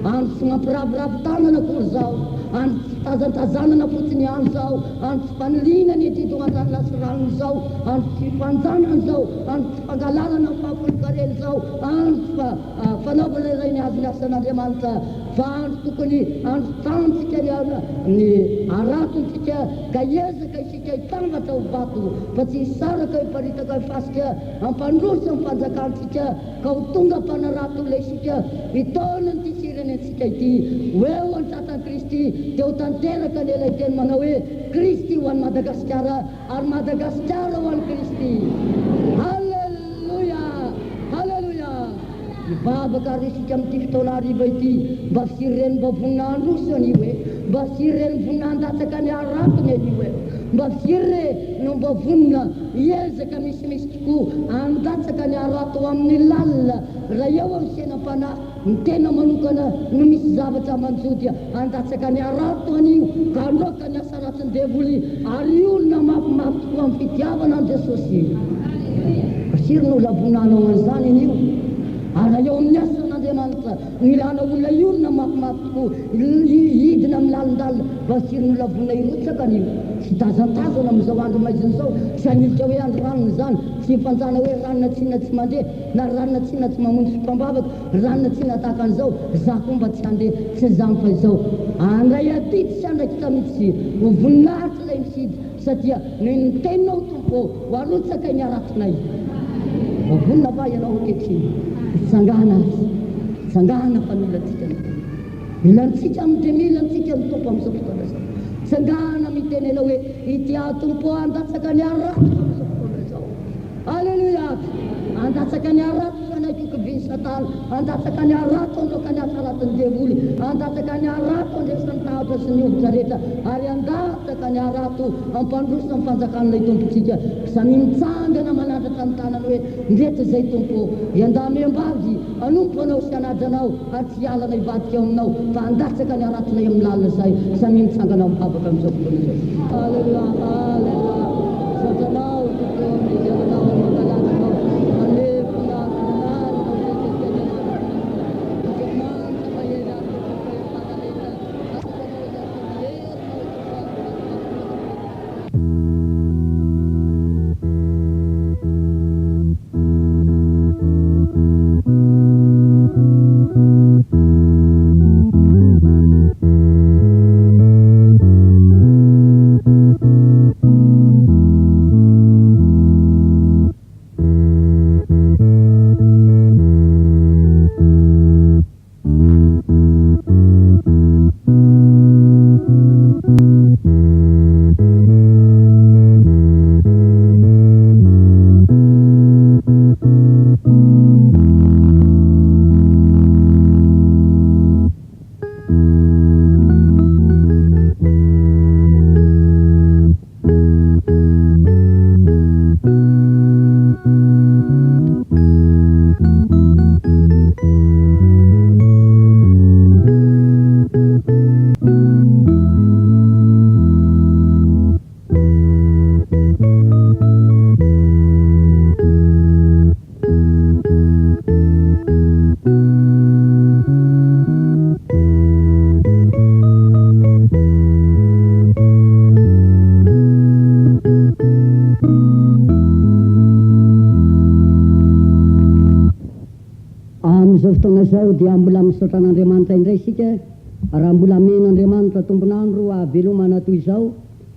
andro tsy mampiraviravy tanana akory izao, andro tsy fitazantazanana fotsiny ihany izao, andro tsy faniliana ny didy-ho-an-dralona sy ranony izao, andro tsy fifanjanana izao, andro tsy fangalarana ny fahafolonkarena izao, andro tsy fa. Fanaovana iray ny azon'ny asan'Andriamanitra fa andro tokony androtantsika ny ny haratontsika ka hiezaka isika hitambatra ho vato fa tsy hisaraka hiparitaka hifasika hampandroso ny fanjakantsika ka ho tonga mpanarato olona isika hitaona an'ity firenentsika ity ho eo an-tratran'i Kristy dia ho tanteraka anie ilay teny manao hoe Kristy ho an'i Madagasikara ary Madagasikara ho an'i Kristy. Haleloia! Haleloia! Hivavaka ary isika amin'ity fotoana hariva ity, mba firy ireny mba vonona handroso anio e? Mba firy ireny vonona handatsaka ny haratony anio e? Mba firy re no mba vonona hiezaka misimisy tokoa handatsaka ny harato amin'ny lalina raha eo amin'ny fiainam-panahy Ny tena manokana no misy zavatra manjo dia handatsaka ny harato anio ka handroaka ny asa ratsin'ny devoly ary olona mafimafy tokoa amin'ny fitiavana an'i Jesosy. Firy no lavona hanao an'izany anio? Ary raha eo amin'ny asan'Andriamanitra? No ilana olona hiorina mafimafy tokoa, hidina amin'ny lalindalina, basirin'olona vonona hirotsaka an'io. Tsy tazantazana amin'izao andro maizina izao, tsy hanilika hoe andro ranona izany, tsy hifanjana hoe ranona tsinona tsy mandeha, na ranona tsinona tsy mamonjy fotoam-bavaka, ranona tsinona tahaka an'izao, za koa mba tsy handeha, tsy izany fa izao. Handray adidy sy andraikitra mihitsy, ho voninahitra ilay mifidy, satria noho ny teninao Tompo ô, ho arotsaka ny haratonay. Mba vonona va ianao ankehitriny? Mitsangàna ary, mitsangàna fa mila antsika ny Tompo. Mila antsika amin'ny dia mila antsika ny Tompo amin'izao fotoana izao. Mitsangàna miteny ianao hoe, Ity aho Tompo ô, handatsaka ny haratoko amin'izao fotoana izao. Aleloia! Handatsaka ny harato sy hanaiky ho kivin'i Satana, handatsaka ny harato handroaka ny asa ratin'ny devoly, handatsaka ny harato handresy ny tahotra sy ny hovitra rehetra, ary handatsaka ny harato hampandroso ny fanjakan'ilay Tompontsika. Samia mitsangana manandratra ny tanany hoe, Ndreto izay Tompo ô, iandahy miambavy, hanompo Anao sy hanaja Anao, ary tsy hiala na hivadika eo Aminao, fa handatsaka ny haratonay amin'ny lalina izahay. Samia mitsangana mivavaka amin'izao fotoana izao. Aleloia, aleloia. Misaotra Anao, Tompo ô, midera Anao ary mankalaza Anao. Manome voninahitra ny anaranao izay tsy Andriamanitra manana. Andriamanitra mahery ary tompon'ny fahefana rehetra. Matoky Anao izahay fa ny herinao Tompo ary ny Amin'izao fotoana izao dia mbola misaotra an'Andriamanitra indray isika raha mbola amen'Andriamanitra tombon'andro hahavelomana toy izao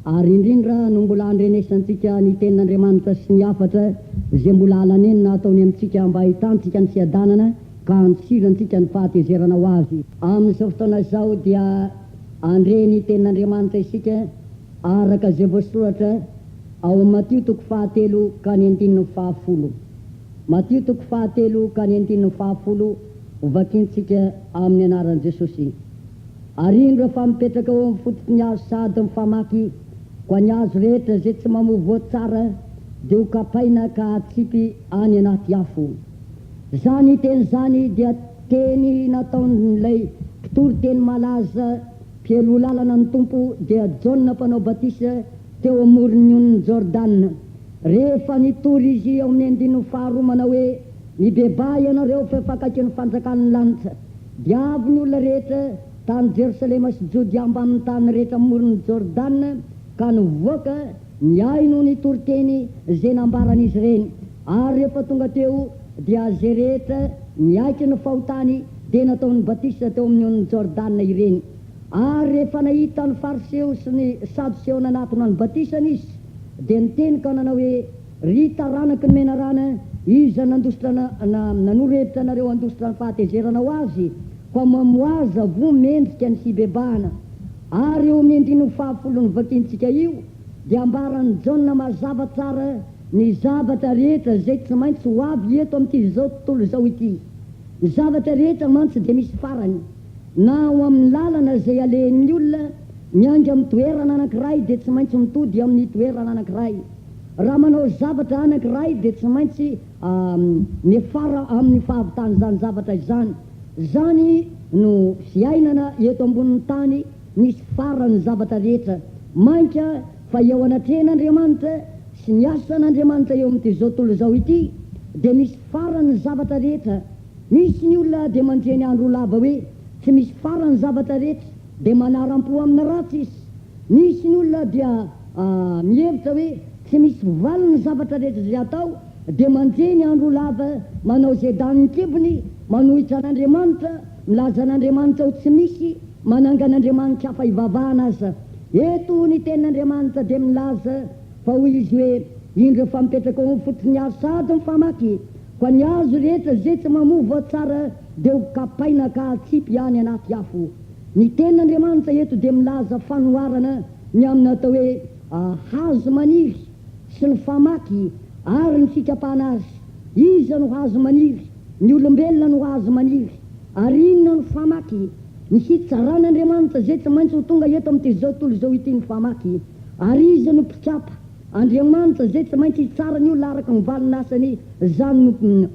ary indrindra no mbola handrenesantsika ny tenin'Andriamanitra sy ny hafatra izay mbola alanenina ataony amintsika mba hahitantsika ny fiadanana ka handosirantsika ny fahatezerana ho avy. Amin'izao fotoana izao dia handre ny tenin'Andriamanitra isika araka izay voasoratra ao amin'ny Matio toko fahatelo ka ny andininy fahafolo. Matio toko fahatelo ka ny andininy fahafolo hovakintsika amin'ny anaran'i Jesosy. Ary indro fa mipetraka eo amin'ny fototry ny hazo sahady ny famaky, koa ny hazo rehetra izay tsy mamoa voa tsara dia ho kapaina ka hatsipy any anaty afo. Izany teny izany dia teny nataon'ilay mpitory teny malaza mpialoha lalana ny Tompo dia Jaona Mpanao Batisa teo amoron'ny onin'i Jordana. Rehefa nitory izy ao amin'ny andininy faharoa manao hoe, Mibebaha ianareo fa efa akaiky ny fanjakan'ny lanitra. Dia avy ny olona rehetra tany Jerosalema sy Jodia mbamin'ny tany rehetra amoron'i Jordana ka nivoaka nihaino ny toriteny izay nambaran'izy ireny. Ary rehefa tonga teo dia izay rehetra niaiky ny fahotany dia nataony batisa teo amin'ny onin'i Jordana ireny. Ary rehefa nahita ny Fariseo sy ny Sadoseo nanatona ny batisany izy dia niteny ka nanao hoe, Ry taranaky ny menarana, iza nandositra na nanoro hevitra anareo handositra ny fahatezerana ho azy? Koa mamoaza voa mendrika ny fibebahana. Ary eo amin'ny andininy fahafolo novakintsika io dia ambaran'i Jaona mazava tsara ny zavatra rehetra izay tsy maintsy ho avy eto amin'ity izao tontolo izao ity. Ny zavatra rehetra mantsy dia misy farany. Na ao amin'ny lalana izay alehan'ny olona miainga amin'ny toerana anankiray dia tsy maintsy mitody amin'ny toerana anankiray. Raha manao zavatra anankiray dia tsy maintsy miafara amin'ny fahavitan'izany zavatra izany. Izany no fiainana eto ambonin'ny tany, misy farany ny zavatra rehetra. Mainka fa eo anatrehan'Andriamanitra sy ny asan'Andriamanitra eo amin'ity izao tontolo izao ity dia misy farany ny zavatra rehetra. Misy ny olona dia mandre ny andro lava hoe tsy misy farany zavatra rehetra, dia manaram-po amin'ny ratsy izy. Misy ny olona dia mihevitra hoe tsy misy valiny ny zavatra rehetra izay atao, dia mandre ny andro lava manao izay danin'ny kibony, manohitra an'Andriamanitra, milaza an'Andriamanitra ho tsy misy, manangana andriamanitra hafa hivavahana aza. Eto ny tenin'Andriamanitra dia milaza fa hoy izy hoe, Indro efa mipetraka eo amin'ny fototry ny hazo sahady ny famaky, koa ny hazo rehetra izay tsy mamoa voa tsara dia ho kapaina ka hatsipy any anaty afo. Ny tenin'Andriamanitra eto dia milaza fanoharana ny amin'ny atao hoe hazo maniry sy ny famaky ary ny fikapana azy. Iza no hazo maniry? Ny olombelona no hazo maniry. Ary inona no famaky? Ny hitsaran'Andriamanitra izay tsy maintsy ho tonga eto amin'ity izao tontolo izao ity ny famaky. Ary iza no mpikapa? Andriamanitra izay tsy maintsy hitsara ny olona araka ny valin'asany, izany no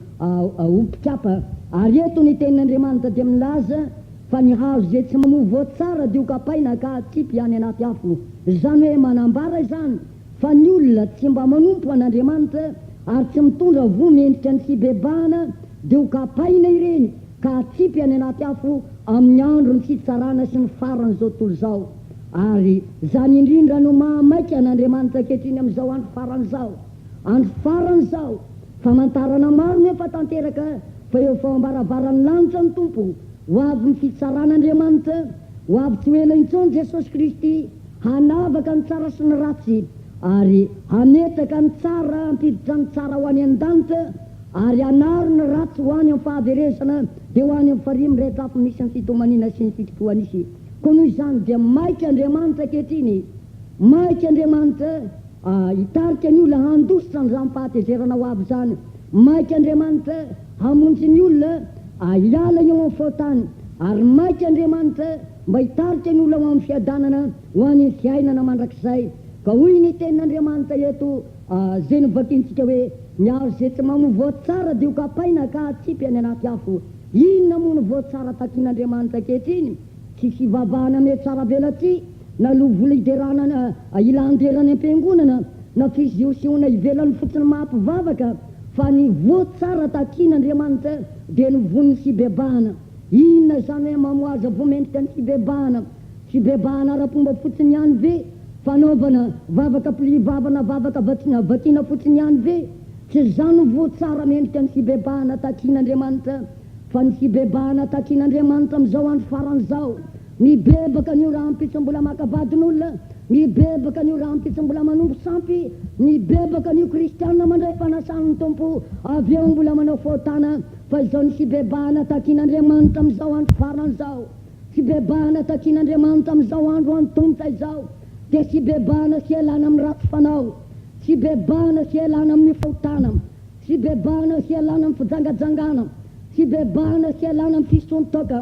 ho mpikapa. Ary eto ny tenin'Andriamanitra dia milaza fa ny hazo izay tsy mamoa voa tsara dia ho kapaina ka hatsipy any anaty afo. Izany hoe manambara izany fa ny olona tsy mba manompo an'Andriamanitra ary tsy mitondra voa mendrika ny fibebahana dia ho kapaina ireny ka hatsipy any anaty afo amin'ny andron'ny fitsarana sy ny faran'izao tontolo izao. Ary izany indrindra no mahamaika an'Andriamanitra ankehitriny amin'izao andro farany izao. Andro farany izao. Famantarana maro no efa tanteraka fa eo fahambaravaran'ny lanitra ny Tompo. Ho avy ny fitsaran'Andriamanitra. Ho avy tsy ho ela intsony Jesosy Kristy hanavaka ny tsara sy ny ratsy ary hametraka ny tsara hampiditra ny tsara ho any an-danitra ary hanary ny ratsy ho any amin'ny fahaverezana dia ho any amin'ny farihy mirehitra afo misy ny fitomaniana sy ny fikitroha-nify. Koa noho izany dia maika Andriamanitra ankehitriny, maika Andriamanitra hitarika ny olona handositra an'izany fahatezerana ho avy izany, maika Andriamanitra hamonjy ny olona hiala eo amin'ny fahotany, ary maika Andriamanitra mba hitarika ny olona ho amin'ny fiadanana, ho any amin'ny fiainana mandrakizay. Ka hoy ny tenin'Andriamanitra eto izay novakintsika hoe, Ny hazo izay tsy mamoa voa tsara dia hokapaina ka hatsipy any anaty afo. Inona moa no voa tsara takian'Andriamanitra ankehitriny? Tsy fivavahana mihatsaravelatsihy, na lovola hiderana hilan-dera any am-piangonana, na fisehosehoana ivelany fotsiny maha mpivavaka, fa ny voa tsara takian'Andriamanitra dia ny voan'ny fibebahana. Inona izany hoe mamoaza voa mendrika ny fibebahana? Fibebahana ara-pomba fotsiny ihany ve? Fanaovana vavaka pli-vava na vavaka vakiana fotsiny ihany ve? Tsy izany no voa tsara mendrika ny fibebahana takian'Andriamanitra, fa ny fibebahana takian'Andriamanitra amin'izao andro farany izao. Mibebaka an'io rahampitso mbola maka vadin'olona, mibebaka an'io rahampitso mbola manompo sampy, mibebaka an'io kristiana mandray fanasan'ny Tompo avy eo mbola manao fahotana, fa izao ny fibebahana takian'Andriamanitra amin'izao andro farany izao. Fibebahana takian'Andriamanitra amin'izao andro antomotra izao dia fibebahana fialana amin'ny ratsy fanao. Fibebahana fialana amin'ny fahotana, fibebahana fialana amin'ny fijangajangana, fibebahana fialana amin'ny fisotroan-toaka,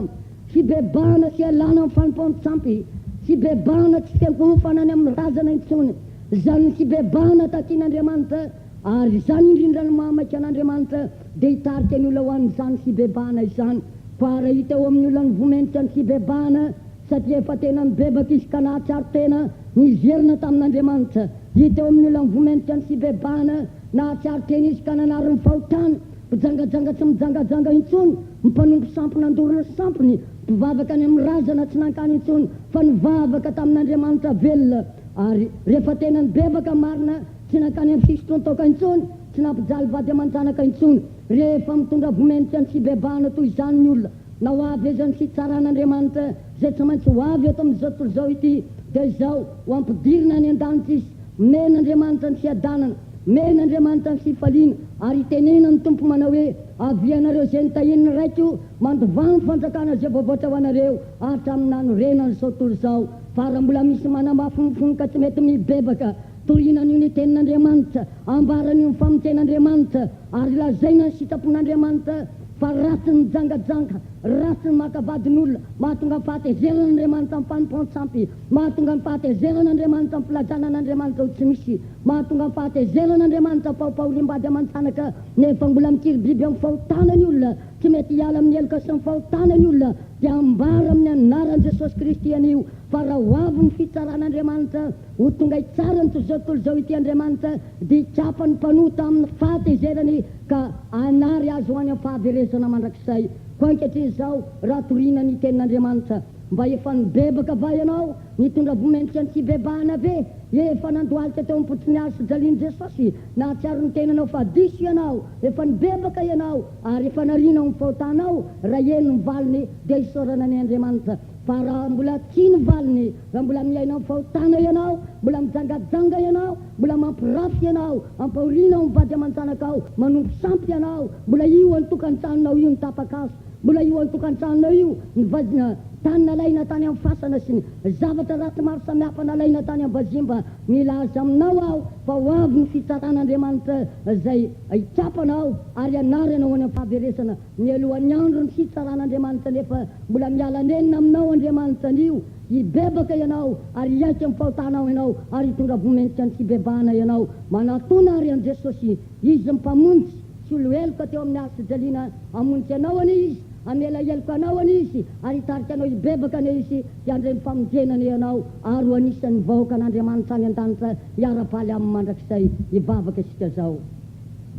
fibebahana fialana amin'ny fanompoan-tsampy, fibebahana tsy fiankohofana any amin'ny razana intsony. Izany ny fibebahana takian'Andriamanitra, ary izany indrindra no mahamaika an'Andriamanitra dia hitarika ny olona ho amin'izany fibebahana izany. Koa raha hita eo amin'ny olona ny voa mendrika ny fibebahana, satria efa tena nibebaka izy ka nahatsiaro tena niverina tamin'Andriamanitra. Hita eo amin'ny olona ny voa mendrika ny fibebahana, nahatsiaro tena izy ka nanary ny fahotany, mpijangajanga tsy mijangajanga intsony, mpanompo sampy nandoro ny sampiny, mpivavaka any amin'ny razana tsy nankany intsony fa nivavaka tamin'Andriamanitra velona, ary rehefa tena nibebaka marina tsy nankany amin'ny fisotroan-toaka intsony, tsy nampijaly vady aman-janaka intsony. Rehefa mitondra voa mendrika ny fibebahana toy izany ny olona, na ho avy aiza ny fitsaran'Andriamanitra izay tsy maintsy ho avy eto amin'izao tontolo izao ity, dia izao, ho ampidirina any an-danitra izy. Omen'Andriamanitra ny fiadanana, omen'Andriamanitra ny fifaliana, ary itenenan'ny Tompo manao hoe, Avia ianareo izay notahian'ny Raiko, mandovà ny fanjakana izay voavoatra ho anareo hatramin'ny nanorenan'izao tontolo izao. Fa raha mbola misy manamafy ny fony ka tsy mety mibebaka, torina an'io ny tenin'Andriamanitra, ambaran'io ny famonjen'Andriamanitra, ary lazaina ny sitrapon'Andriamanitra, Fa ratsy ny mijangajanga, ratsy ny maka vadin'olona, mahatonga ny fahatezerana Andriamanitra amin'ny fanompoan-tsampy, mahatonga ny fahatezerana Andriamanitra amin'ny filazana an'Andriamanitra ho tsy misy, mahatonga ny fahatezerana Andriamanitra amin'ny fampahoriam-bady aman-janaka, nefa mbola mikiribiby amin'ny fahotana ny olona. Tsy mety hiala amin'ny heloka sy ny fahotana ny olona, dia ambara amin'ny anaran'i Jesosy Kristy anio fa raha ho avy ny fitsaran'Andriamanitra, ho tonga hitsara ny izao tontolo izao ity Andriamanitra, dia hikapa ny mpanota amin'ny fahatezerany ka hanary azy ho any amin'ny fahaverezana mandrakizay. Koa ankehitriny izao, raha torina ny tenin'Andriamanitra, mba efa nibebaka va ianao? Nitondra voa mendrika ny fibebahana ve? Efa nandohalika teo am-pototry ny hazo fijalian'i Jesosy? Nahatsiaro ny tenanao fa diso ianao? Efa nibebaka ianao ary efa narianao ny fahotanao? Raha eny ny valiny, dia isaorana anie Andriamanitra. Fa raha mbola tsia ny valiny, raha mbola miaina amin'ny fahotana ianao, mbola mijangajanga ianao, mbola mampirafy ianao, ampahorianao ny vady aman-janakao, manompo sampy ianao, mbola io an-tokantranonao io ny tapa-kazo, Mbola io an-tokantranonao io ny vazina tany nalaina tany amin'ny fasana sy ny zavatra ratsy maro samihafa nalaina tany amin'ny vazimba. Milaza aminao aho fa ho avy ny fitsaran'Andriamanitra izay hitsapa anao ary hanary anao any amin'ny fahaverezana. Mialohan'ny andron'ny fitsaran'Andriamanitra anefa, mbola miala nenina aminao Andriamanitra anio. Hibebaka ianao ary hiaiky amin'ny fahotanao ianao ary hitondra voa mendrika ny fibebahana ianao. Manatòna àry an'i Jesosy, Izy Mpamonjy. Tsy ho heloka teo amin'ny hazo fijaliana hamonjy anao anie Izy, hamela heloka anao anie Izy, ary hitarika anao hibebaka anie Izy, dia handray ny famonjena anie ianao, ary ho anisan'ny vahoakan'Andriamanitra any an-danitra hiara-paly Aminy mandrakizay. Hivavaka isika izao.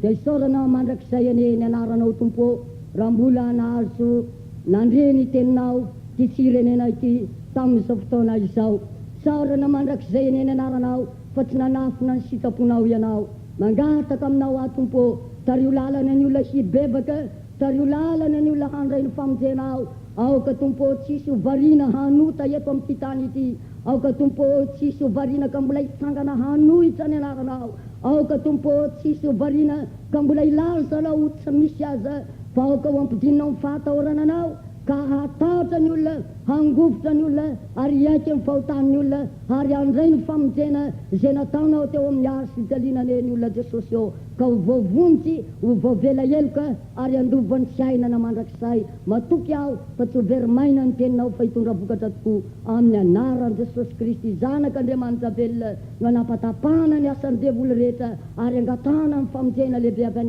Dia isaorana mandrakizay anie ny anaranao Tompo ô, raha mbola nahazo nandre ny teninao ity firenena ity tamin'izao fotoana izao. Isaorana mandrakizay anie ny anaranao fa tsy nanafina ny sitraponao Ianao. Mangataka aminao aho Tompo ô, tariho lalana ny olona hibebaka, tariho lalana ny olona handray ny famonjenao. Aoka Tompo ô tsy hisy ho variana hanota eto amin'ity tany ity. Aoka Tompo ô tsy hisy ho variana ka mbola hitsangana hanohitra ny anaranao. Aoka Tompo ô tsy hisy ho variana ka mbola hilaza anao ho tsy misy aza, fa aoka ho ampidininao ny fahatahorana anao ka hahatahotra ny olona, hangovitra ny olona ary hiaiky ny fahotan'ny olona ary handray ny famonjena izay nataonao teo amin'ny hazo fijaliana anie ny olona Jesosy ô, ka ho voavonjy, ho voavela heloka ary handova ny fiainana mandrakizay. Matoky aho fa tsy ho very maina ny teninao fa hitondra vokatra tokoa amin'ny anaran'i Jesosy Kristy Zanak'Andriamanitra velona no anapatapahana ny asan'ny devoly rehetra ary angatahana ny famonjena lehibe avy any.